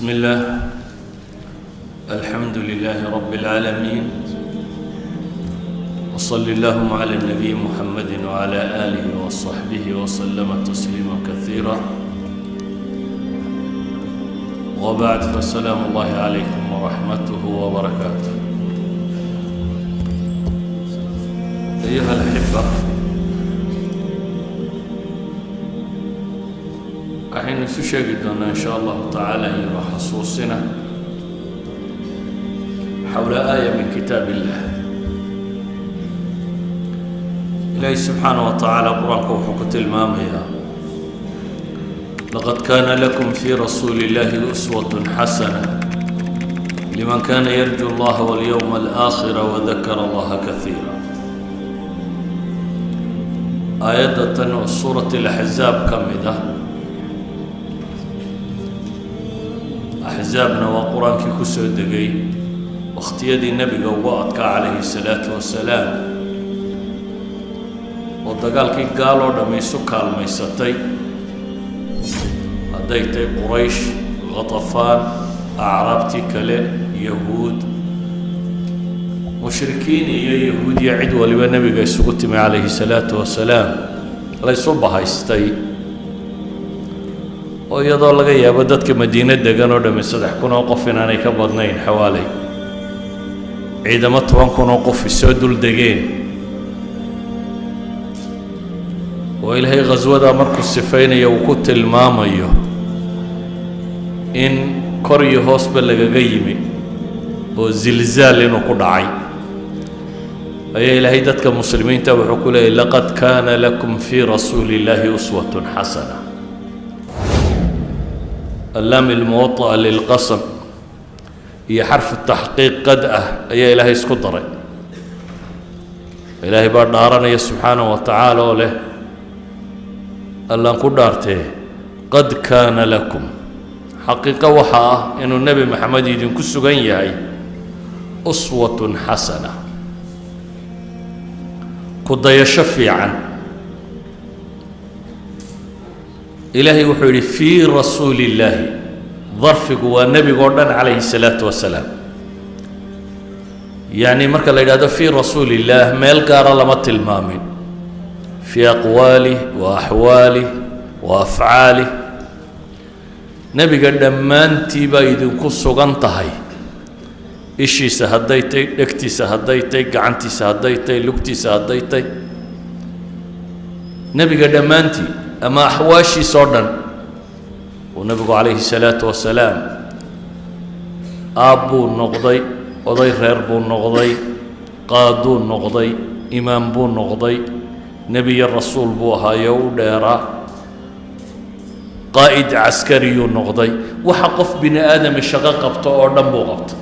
بسم الله، الحمد لله رب العالمين، وصل اللهم على النبي محمد وعلى آله وصحبه وسلم تسليما كثيرا، وبعد، فسلام الله عليكم ورحمته وبركاته. أيها الأحبة، waxaynu isu sheegi doonaa in sha Allahu tacaala iyadoo xasuusina xowla aaya min kitaab illah. Ilaahi subxaanaه wa tacaala Qur-aanka wuxuu ku tilmaamayaa: laqad kana lakum fi rasuuli اllahi uswaة xasana liman kana yarju اllaha walyowma alaakhira wadakara Allaha kaiira. Aayadda tan oo suurat alaxzaab ka mid ah, axzaabna waa Qur-aankii ku soo degay wakhtiyadii Nebiga ugu adkaa calayhi salaatu wasalaam, oo dagaalkii gaal oo dhammi isu kaalmaysatay, hadday tahay Quraysh, Khatafaan, acraabtii kale, Yahuud, mushrikiin iyo Yahuudiya, cid waliba Nebiga isugu timi calayhi salaatu wasalaam, laysu bahaystay, oo iyadoo laga yaabo dadka Madiine degan oo dhammi 3000 oo qof inaanay ka badnayn xawaaley, ciidamo 10,000 oo qof isoo dul degeen, oo Ilaahay khaswadaa markuu sifaynayo uu ku tilmaamayo in kor iyo hoosba lagaga yimi oo zilzaal inuu ku dhacay, ayaa Ilaahay dadka muslimiinta wuxuu ku leeyay: laqad kaana lakum fii rasuuli illaahi uswatun xasana. Allaam ilmuwaطa'a lilqasam iyo xarfu taxqiiq qad ah ayaa Ilaahay isku daray. Ilaahay baa dhaaranaya subxaanaه wa tacaala oo leh: Allaan ku dhaartee, qad kaana lakum, xaqiiqo waxaa ah inuu Nebi Maxamed idinku sugan yahay uswatun xasana, ku dayasho fiican. Ilaahay wuxuu yidhi fii rasuuli illaahi, darfigu waa nebigo dhan calayhi salaatu wasalaam. Yacni marka la yidhahdo fii rasuuli illaah, meel gaara lama tilmaamin, fii aqwaalih wa axwaalih wa afcaalih, nebiga dhammaantii baa idinku sugan tahay. Ishiisa hadday tay, dhegtiisa hadday tay, gacantiisa hadday tay, lugtiisa hadday tay, nebiga dhammaantii ama axwaashiisa oo dhan. Uu nebigu calayhi salaatu wasalaam aab buu noqday, oday reer buu noqday, qaaduu noqday, imaam buu noqday, nebiyo rasuul buu ahaayo u dheeraa, qaa'id caskariyuu noqday, waxa qof bini aadami shaqo qabto oo dhan buu qabtay.